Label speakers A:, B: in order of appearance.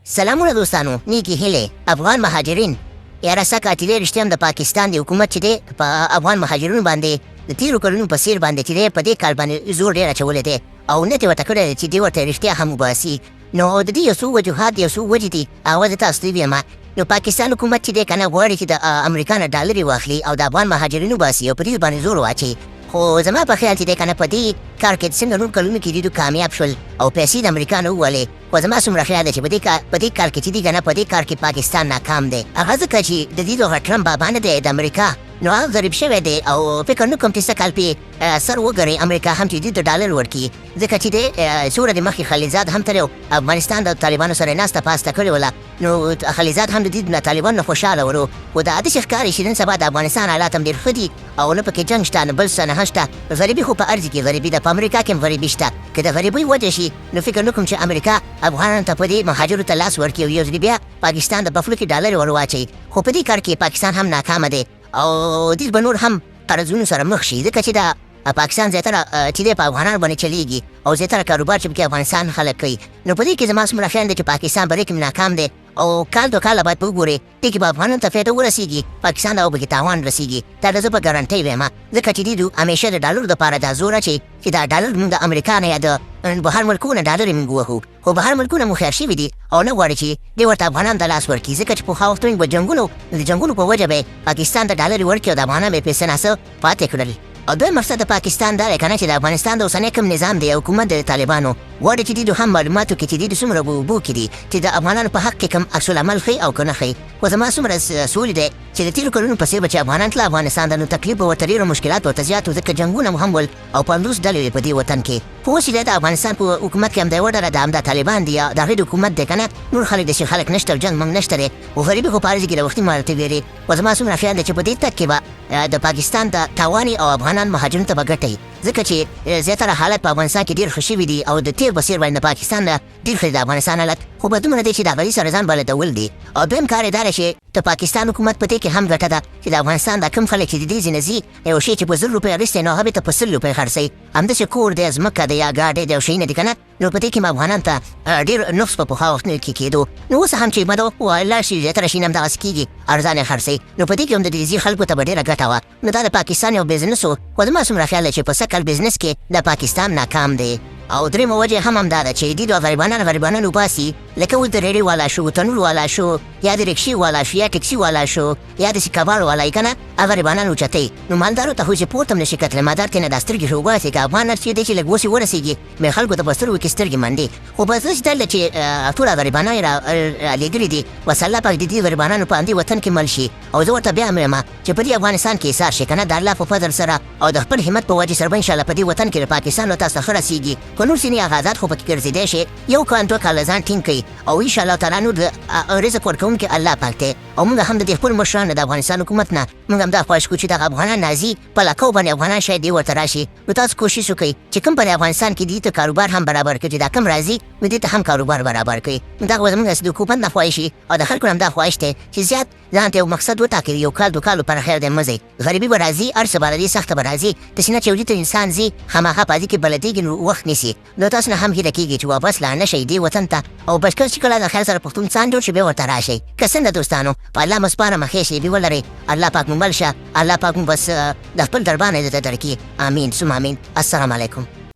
A: سلامونه دوستانو، نیکی هیلې. افغان مهاجرین، یاره سکه چې دی رښتیا هم د پاکستان د حکومت چې دی په افغان مهاجرینو باندې د تیرو کلونو په څیر باندې چې دی په دې کال باندې زور ډېر اچولی دی او نیت یې ورته کړی دی چې دی ورته رښتیا هم وباسي. نو د دې یو څو وجوهات، یو څو وجې دي، هغه زه تاسو ته ویم. نو پاکستان حکومت چې دی که نه غواړي چې د امریکا نه ډالرې واخلي او د افغان مهاجرین وباسي او په دې باندې زور واچوي، خو زما په خیال چې دی که نه په دې کار کې څنګه نور کلونو کې دوی کامیاب شول او پیسې د امریکا نه ووالې، خو زما څومره خیال دی چې په دې کال کې چې دی که نه په دې کار کې پاکستان ناکام دی. هغه ځکه چې د دې دغه ټرمپ بابا نه دی د امریکا، نو هغه غریب شوی دی او فکر نه کوم چې سږ کال پې سر وګري امریکا هم چې دوی ته ډالر ورکړي، ځکه چې دی څو ورځې مخکې خلیلزاد هم تللی، افغانستان د طالبانو سره ناسته پاسته کړې وله، نو خلیلزاد هم د دې نه طالبانو نه خوشحاله ورو. خو دا داسې ښکاري چې نن سبا د افغانستان حالات هم ډېر ښه دي او نه پکې جنګ شته، نه بل څه نه شته. غریبي خو په هر ځای کې غریبي ده، په امریکا کې هم غریبي شته. که د غریبۍ وجه شي نو فکر نه کوم چې امریکا افغانانو ته په دې مهاجرو ته لاس ورکړي او یو ځلې بیا پاکستان د بفلو کې ډالر ور واچوي. خو په دې کار کې پاکستان هم ناکامه دی او دې به نور هم قرضونو سره مخ شي، ځکه چې دا پاکستان زیاتره چې دی په افغانانو باندې چلیږي او زیاتره کاروبار چې پکې افغانستان خلک کوي. نو په دې کې زما څومره خیال دی چې پاکستان په دې کې ناکام دی او کال دوه کاله باید وګوري دې کې به افغانانو ته فایده ورسیږي، پاکستان ته به پکې تاوان رسیږي. دا د زه په ګارنټۍ وایم، ځکه چې دوی همیشه د ډالرو دپاره دا زور اچوي چې دا ډالر موږ د امریکا نه یا د بهر ملکونو ډالرې موږ وهو، خو بهر ملکونه مو خیر شوي دي او نه غواړي چې دوی ورته افغانان ته لاس ورکړي، ځکه چې پخوا وختونو به جنګونو د جنګونو په وجه به پاکستان ته ډالرې ورکړي او د افغانان به یې پرې څه ناڅه پاتې کړل. او دویم مقصد د پاکستان دا دی که نه چې د افغانستان د اوسنی کوم نظام دی، حکومت دی د طالبانو، غواړي چې دوی هم معلوماتو کې چې دوی څومره په اوبو کې دي چې د افغانانو په حق کې کوم عکس العمل ښیي او که نه ښیي. خو زما څومره سولې دی چې د تېرو کلونو په څېر به چې افغانان تله افغانستان ته نو تکلیف به ورته ډېر او مشکلات به ورته زیات وو، ځکه جنګونه هم ول او 50 ډلې وې په دې وطن کې. خو اوس چې د افغانستان په حکومت کې همدا یوه ډله ده، همدا طالبان دي، د هغې د حکومت دی که نه، نور خلک داسې خلک نشته او جنګ منګ نشته دی، خو غریبي خو په هر ځای کې د وختي مالته ویرې. خو زما څومره خیال دی چې په دې تګ کې به د پاکستان ته تاوان او افغانان مهاجرینو ته به ګټه وي، ځکه چې زیاتره حالت په افغانستان کې ډېر ښه شوي دي او د تېر په څېر باندې د پاکستان نه ډېر ښه دی د افغانستان حالت، خو به دومره دی چې د هغوی سره ځان بلدول دي. او دویم کار یې دا دی چې د پاکستان حکومت په دې کې هم ګټه ده چې د افغانستان دا کوم خلک چې د دې ځای نه ځي، یو شی چې په 1000 روپۍ اخیستی نو هغه بېرته په 100 روپۍ خرڅوي، همداسې کور دی، ځمکه دی یا ګاډی دی او شیونه دي که نه، نو په دې کې افغانان ته ډېر نقص په پخوا وختونو کې کېدو. نو اوس هم چې مده لاړ شي زیاتره شیونه همدغسې کېږي، ارزانه خرڅوي، نو په دې کې هم د دې ځي خلکو ته به ډېره ګټه وه. نو دا د پاکستان یو بزنس و، خو زما څومره خیال دی چې په سږ کال بزنس کې د پاکستان ناکام دی. او درېیمه وجه هم همدا ده چې دوی دوه غریبانان وباسي، لکه اوس د ریړې والا شو، تنور والا شو، یا د ریکشې والا شو، یا ټکسي والا شو، یا داسې کباړ والا یې که نه، هغه غریبانان اوچتوي. نو مالدارو ته خو چې پورته هم نه شي کتلی، مالدار ترې نه دا سترګې وباسي، که افغان هر څه دی چې لږ اوس یې ورسېږي مې خلکو ته په سترګو کې سترګې مندې. خو بس داسې دلته چې ټول غریبانان یې را لېږلي دي، بس الله پاک دې دې غریبانانو په همدې وطن کې مل شي. او زه ورته بیا هم وایم چې په دې افغانستان کې ایسار شي که نه، د الله په فضل سره او د خپل همت په وجې سره به انشاءالله په دې وطن کې د پاکستان نو تاسو ته ښه رسېږي، که نور څه نه هغه ازاد خو پکې ګرځېدی شي، یو کال دوه کاله ځان ټینګ کړئ او انشاءالله تعالی نور د رزق ورکوونکی الله پاک دی. او موږ هم د دې خپل مشرانو د افغانستان حکومت نه موږ هم دا خواهش کوو چې دغه افغانان راځي په لکو باندې افغانان شاید دې ورته راشي، نو تاسو کوشش وکړئ چې کوم په افغانستان کې دي ته کاروبار هم برابر کړئ، چې دا کوم راځي نو دې ته هم کاروبار برابر کړئ. نو دغه زموږ د حکومت نه خواهش او د خلکو هم دا خواهش دی چې زیات ځان ته یو مقصد وټاکئ، یو کال دوه کالو پر خیر دی مه ځئ، غریبي به راځي، هر څه به راځي، سخته به راځي، داسې نه چې یو ته انسان ځي خامخا په دې کې بلدېږي نو وخت نیسي. نو تاسو نه هم هیله کېږي چې واپس لاړ نه شئ دې وطن ته او بس کله چې کله د خیر سره پښتونستان جوړ شي بیا ورته راشئ. که څنګه دوستانو، په الله مو سپارم، ښې شېبې ولرئ، الله پاک مو مل شه، الله پاک مو بس د خپل دربار نه عزت درکړي. آمین ثم آمین. السلام علیکم.